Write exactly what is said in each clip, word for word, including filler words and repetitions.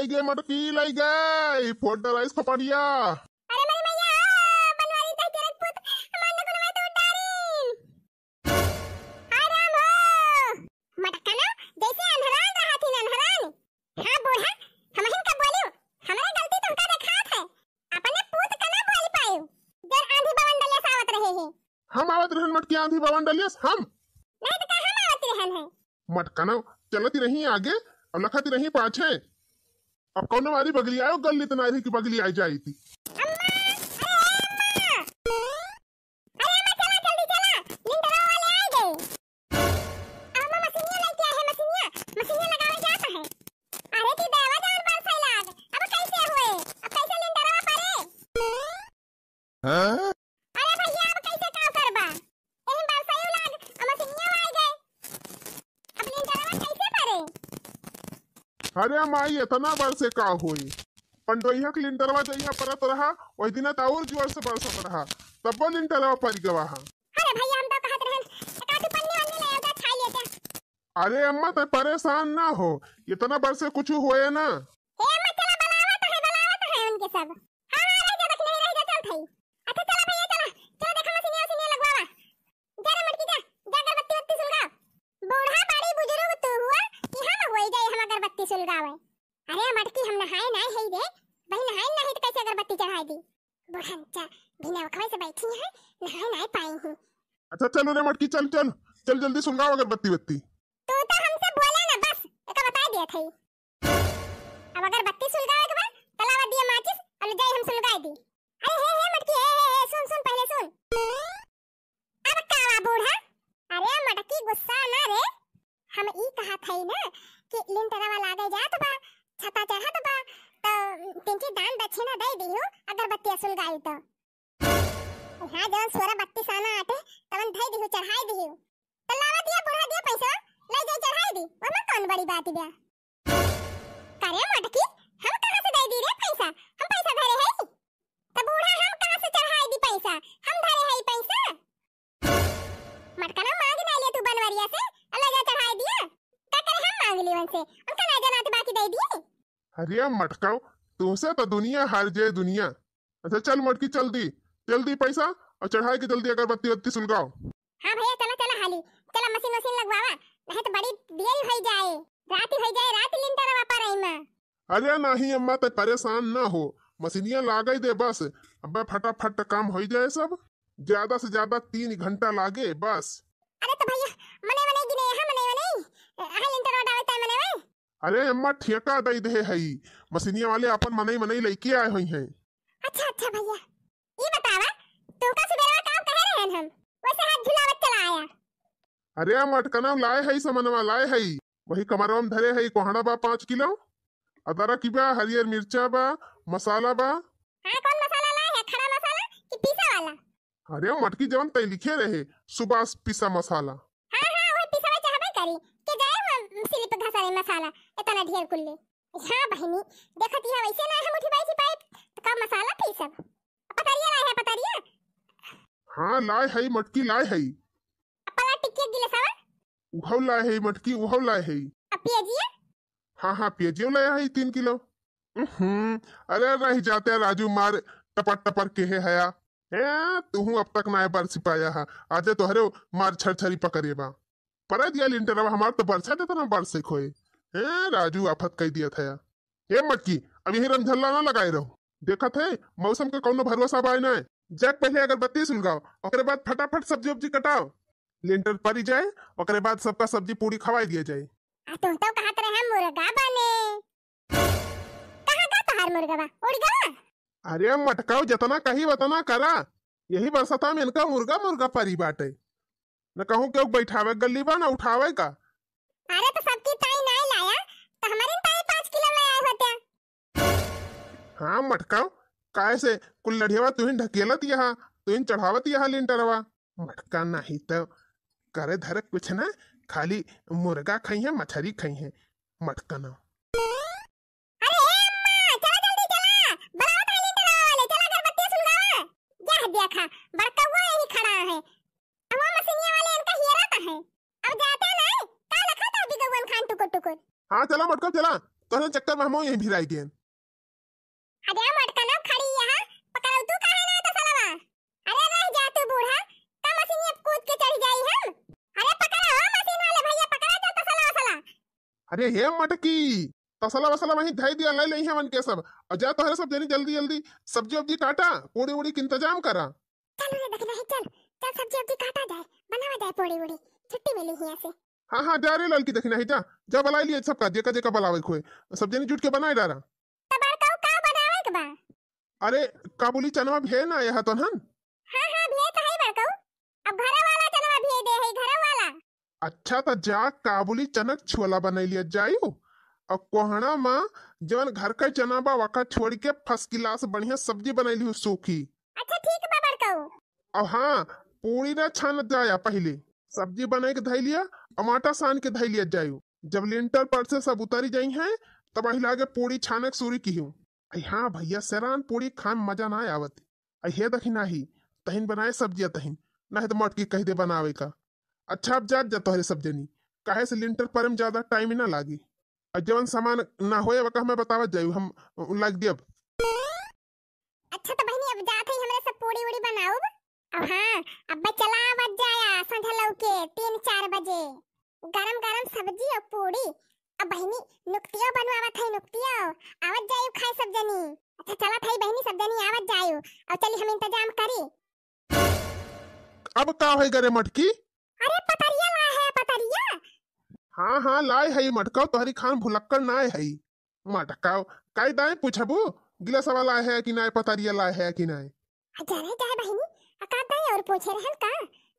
लइ गए मटकी, लइ गए, फोड़ डाला इस खोपड़िया। अरे मरी मैया, बनवारी तह के रखपुत, हमार नकुलवा तो डारिन। हाय राम हो। मटकना, जैसे अन्हरान रहा थी अन्हरान। हाँ बूढ़ा, हमहिन का बोलियो, हमरे गलती तुमका देखात है। अपने पूत का ना बोल पायो, जर आंधी बवंडलिया से आवत रहे हैं। हम आवत रहन मटकी आंधी बवंडलिया से, हम? नहीं तो का हम आवत रहन है? मटकना, चलत रही आगे और लखत रही पाछे। अब कौनो वारी बगली आयो, गल इतना रही कि बगली आ जाई थी। अम्मा, अरे अम्मा, अरे अम्मा, चला जल्दी चला, लिंटरवा वाले आ गए। अम्मा मशीनिया लेके आए हैं, मशीनिया, मशीनिया लगावे जाता है। अरे दी देवा जान बरसाई लाग, अब कैसे हुए, अब कैसे लिंटरवा परे? हाँ? अरे भैया, अब कैसे का करबा? एही बरसाई लाग, अब मशीनिया आ गए। अब लिंटरवा कैसे परे? अरे माई, इतना बरसे का होई? पंडोइया के लिंटरवा जइहा परत रहा, वही दिना त और जोर से बरसत रहा, तब्बो लिंटरवा परि गवा हा। अरे भैया, हम तो कहत रहन, एकाठी पन्नी वन्नी ले आवता, छाई लेते। अरे अम्मा, तै परेशान ना हो, इतना बरसे कुछ होए ना। हे अम्मा, चला, बुलावत है, बुलावत है उनके सब। हाँ, हाँ, रह जा, बस नहीं रह जा, चल थई। अच्छा, चला भैया, चला, चला, देखा मशीनिया, मशीनिया लगवावा। जा रे मटकी, जा, जा अगरबत्ती बत्ती सुलगाव। बूढ़ा बड़ी बुजुर्ग तू हुआ कि हम होई जाए, हम अगरबत्ती सुलगावे। अरे मटकी, हम नहाए नाय हई रे, भाई नहाए नाही तो कैसे अगरबत्ती चढ़ाए दी? बूढ़ा चा बिना ओखवे से बैठी है, नहाए नाय पाई हूँ। अच्छा चलो रे मटकी, चल चल चल, जल्दी सुलगाव अगरबत्ती बत्ती। तू तो हमसे बोला ना, बस एका बता दिया था। अब अगरबत्ती सुलगावे के बाद तलावा दिया माचिस और ले जाए हम सुलगाए दी। अरे हे हे मटकी, हे हे हे, सुन सुन, पहले सुन। अब का बा बूढ़ा? अरे मटकी गुस्सा ना रे, हम ई कहत हई ना कि लिंटरवा लागे जात बा, छता चढ़त बा, तो तीन चार दान दक्षिणा दे दिहु, अगरबत्तिया सुलगाई तो। हाँ, जौन सोरा बत्तीस आना आटे, तवन धई दिहु, चढ़ाई दिहु। तो लावा दिया बूढ़ा दिया पैसा, ले जाई चढ़ाई दी, ओमा कौन बड़ी बात बा? करे मटकी, हम कहाँ से दे दी रे पैसा? हम पैसा धरे हई? तो बूढ़ा हम कहाँ से चढ़ाई दी पैसा? हम धरे हई पैसा? मटकना मांग ना लिया तू बनवरिया से, अलग चढ़ाई दिया। का करे हम मांग ली उनसे? उनका ना जाना तो बाकी दे दिए। अरे मटकाओ, तुमसे तो दुनिया हार जाए दुनिया। अच्छा चल मटकी, चल दी, जल्दी पैसा और चढ़ाई के जल्दी अगरबत्ती बत्ती सुलगाओ। हाँ भैया, चला चला हाली, चला मशीन वशीन लगवावा, नहीं तो बड़ी देरी हो जाए, रात हो जाए, रात लिंटर वापा रही मैं। अरे नहीं अम्मा, ते परेशान ना हो, मशीनिया लागे दे बस, अब्बे फटाफट काम हो जाए सब, ज्यादा से ज्यादा तीन घंटा लागे बस। अरे तो भैया, मने मने गिने यहाँ मने मने, हाँ लिंटर डावे ताई मने मने। अरे अम्मा, ठेका दे दे हई, मशीनिया वाले अपन मनई मनई लइके आए हुई हैं। अच्छा अच्छा भैया, ई बतावा, तू का सुबेरवा का कहे रहन हम, वैसे हाथ झुलावत चला आया। अरे मटकना लाए हई, समनवा लाए हई, वही कमरवा में धरे हई, कोहड़ा बा पाँच किलो, अदरक बा, हरियर मिर्चा बा, मसाला बा। हाँ, कौन मसाला लाए है, खड़ा मसाला कि पीसा वाला? अरे मटकी, जवन तै लिखे रहे, सुभाष पीसा मसाला। हाँ हाँ, वही पिसवा चाहबे करी, के जाए वो स्लिप घसरे मसाला, इतना ढेर कुल्ले। हाँ बहिनी, देखत यह वैसे ना हम उठी बैठी पाए, तो का मसाला पीसब? पतरिया लाए है, पतरिया? हाँ लाए हई मटकी, लाए हई। पला टिकिया गिलासवा? उहौ लाए हई मटकी, उहौ लाए हई। अब पियजिया? हाँ हाँ, पियजियो लाए हई तीन किलो। हम्म, अरे रह जाते राजू, मार टपर टपर के है हया। ए, तुहूँ अब तक नाय बरसी पाया हा, आजे तोहरे मार छरछरी पकड़े बा। परा दिया लिंटरवा, हमार तो बरसा देता ना बरसे खोए। ए, राजू आफत कई दिया था। ए मटकी, अब यही रमझल्ला ना लगाए रहो। देखत है, मौसम के कौनो भरोसा बाय ना। जाके पहले अगरबत्ती सुलगाओ, ओकरे बाद फटाफट सब्जी उब्जी कटाओ। लिंटर परी जाए, ओकरे बाद सबका सब्जी पूड़ी खवाई दिया जाए। आ, तुम तो कहत रहे हम मुर्गा बने। कहाँ का तोहार मुर्गा बा? उड़ गवा? अरे मटकाओ, जतना कही वतना करा। यही बरसता में इनका मुर्गा मुर्गा परी बाटे। न कहूँ केहू बैठावे गल्ली बा, न उठावे का। अरे तो सबकी ताई नाय लाया, तो हमारे ताई पाँच किलो ले आए होते। हाँ मटकाओ, काहे से कुल लढ़ियावा तुहिन ढकेलत यहाँ, तुहिन चढ़ावत यहाँ लिंटरवा। मटका नहीं तो करे धरे कुछ ना, खाली मुर्गा खइहे, मछरी खइहे। मटका ना। अरे ए अम्मा, चला जल्दी चला, बुलावत है लिंटरवा वाले, चला अगरबत्ती सुलगावा। जा देखा, बड़कौआ यही खड़ा है। अब वो मशीनिया वाले इनका हियरा तो है। अब जाते नहीं, का लखा था बिगौवन खान टुकुर टुकुर। हाँ चला मटका चला, तोहरे चक्कर में हमहू यहीं भिराई गेन। अरे मोटका ना खड़ी यहाँ, पकड़ऊ तू काहे ना तसलवा? अरे रह जा तू बूढ़ा, का मशीन अब कूद के चढ़ जाई हम? अरे पकड़ा हो मशीन वाले भैया, पकड़ा जा तसला वसला। अरे हे मटकी, तसला वसला वहीं धई दिया, ले ले हमन के सब। और जा तोहरे सब जनी जल्दी जल्दी सब्जी उब्जी काटा, पूड़ी उड़ी के इंतजाम करा। चल रे दखिना ही, चल, चल सब्जी उब्जी काटा जाए, बनावा जाए पूड़ी उड़ी, छुट्टी मिली हियाँ से। हाँ हाँ, जा रे ललकी दखिना ही, जा, जा बुलाई लिए सबका, जेका जेका बुलावे के होए, सब जनी जुट के बनाए डारा। त बड़कऊ का बनावे के बा? अरे काबुली चनवा भी है ना, यह तो हन। हाँ हाँ, भी है तो है बड़कऊ। अब घरे वाला चनवा भी दे है, घरे वाला। अच्छा, त जा काबुली चनक छोला बनाई लिया जायू। और कोहड़ा में जवन घर का चना बा, वका छोड़ के first class बढ़िया सब्जी बनाई लियो सूखी। अच्छा ठीक बा बड़कऊ। और हाँ, पूड़ी ना छानत जाया, पहिले सब्जी बनाई के धई लिया, और आटा सान के धई लिया जायू। जब लिंटर पर से सब उतारी जाई हैं, तब अहिला के पूड़ी छानक शुरू किहू। अई हाँ भैया, सेरान पूड़ी खाए में मजा ना आवत। अई हे दखिना ही, तहिन बनाए सब्जिया तहिन, नहीं तो मटकी कह दे बनावे का। अच्छा, अब जात जा तोहरे सब जनी, काहे से लिंटर परे में ज्यादा टाइम ना लागी। और जवन सामान ना होए, वका हमें बतावत जायू, हम लाग दियब। अच्छा तो बहिनी, अब जात है हमरे सब पूड़ी उड़ी बनाउब। अब हाँ, अब चला आवत जाया संझा लौके तीन चार बजे, गरम गरम सब्जी और पूड़ी। अब बहिनी नुकतियो बनवावत है, नुकतियो, आवत जायू खाए सब जनी। अच्छा चलत है बहिनी, सब जनी आवत जायू, और चली हम इंतजाम करी। अब का होई गरे मटकी? अरे पतरिया लाए है, पतरिया। हाँ हाँ, लाए है मटका, तोहरी खान भुलक्कड़ नाय है। मटका, काई दाएं पूछबू, गिलासवा लाए है कि नाय, पतरिया लाए है कि नाय? अरे जाए बहिनी, अका दाएं और पूछे रहन का,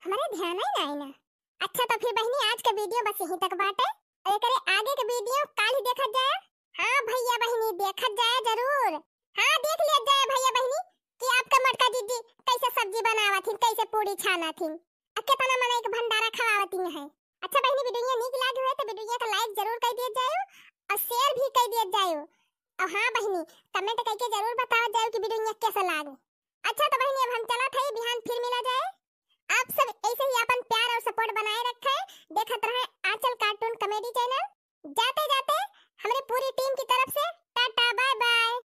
हमारे ध्यान ही नाय ना। अच्छा तो फिर बहिनी, आज के वीडियो बस यहीं तक बाटे, और एकरे आगे के वीडियो काल ही देखत जाए। हाँ भैया बहिनी, देखत जाए जरूर। हाँ देख लिया जाए भैया बहिनी कि आपका मटका जीजी कैसे सब्जी बनावत हिन, कैसे पूड़ी छानत हिन, और कितना मनई के भंडारा खवावत ही है। अच्छा बहिनी, वीडियो नीक लागे हुए तो वीडियो का लाइक जरूर कर दिया जाए और शेयर भी कर दिया जाए। और हाँ बहिनी, कमेंट करके जरूर बतावा जाए कि वीडियो कैसा लागे। अच्छा तो बहिनी, अब हम चलत है, बिहान फिर मिला जाए। आप सब ऐसे ही अपन प्यार और सपोर्ट बनाए रखे, देखत रहे आंचल कार्टून कॉमेडी चैनल। जाते जाते हमरे पूरी टीम की तरफ से टाटा बाय बाय।